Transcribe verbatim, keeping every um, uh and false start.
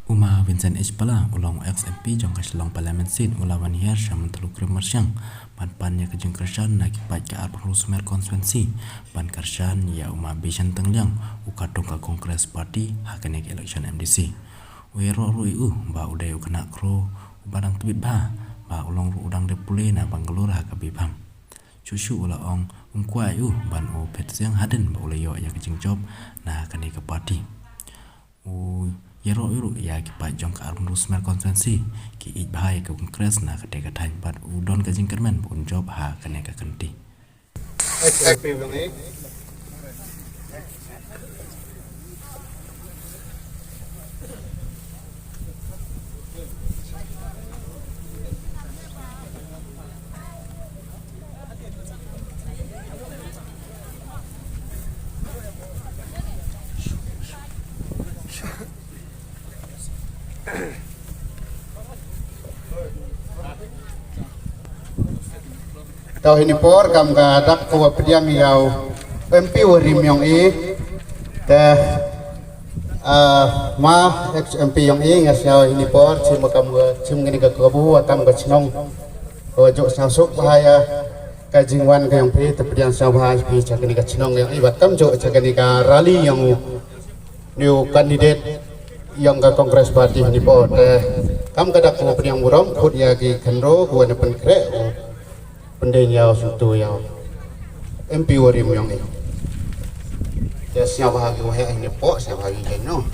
U Ma Vincent H Pala, u long ex M P jong ka Shillong Parliament Seat, u la wan hiar sha Myntdu Krim Marsiang ban pan ïa ka jingkyrshan na ki paid ka Upper Ri Sumer Constituency ban kyrshan ïa u Ma Bijan Tyngliang, u katong ka Congress Party ha kane ka election M D C. U ïaroh ruh ïa u ba u dei u khynnah khro uba dang tbit bha, ba u long ruh u dang dep pule na Bangalore ha ka B Pharm. Shuh shuh u la ong um kwah ïa u ban u phet siang hadien ba u la ïoh ïa ka jingjop na kane ka party. U ïaroh ruh ïa ki paid jong ka Upper Ri Sumer Constituency, ki ïeit bha ïa ka Congress na kata ka thaiñ bad u don ka jingkyrmen ba un jop ha kane ka kynti. To hini por kam ka dak ko pdiang ïa u M P wa rim yong i. Te, ah, ma ex M P yong i nga sñiaw hini por chim kam ka chim ngini ka kabu wa kam ka chnong. Ko jok sñiaw suk bha ïa ka jingwan ka yong phi, te pdiang sñiaw bha phi cha kani ka chnong yong i, wat kam jok cha kani ka rally yong u new candidate yong ka Congress Party hini por. Te kam ka dak ko pdiang burom khut ïa ki kynro ko ne pynkhreh u pyndeng ïa u sngewthuh ïa u M P wa rim yong i. Te sñiaw bha ki waheh hini por, sñiaw bha ki kynro.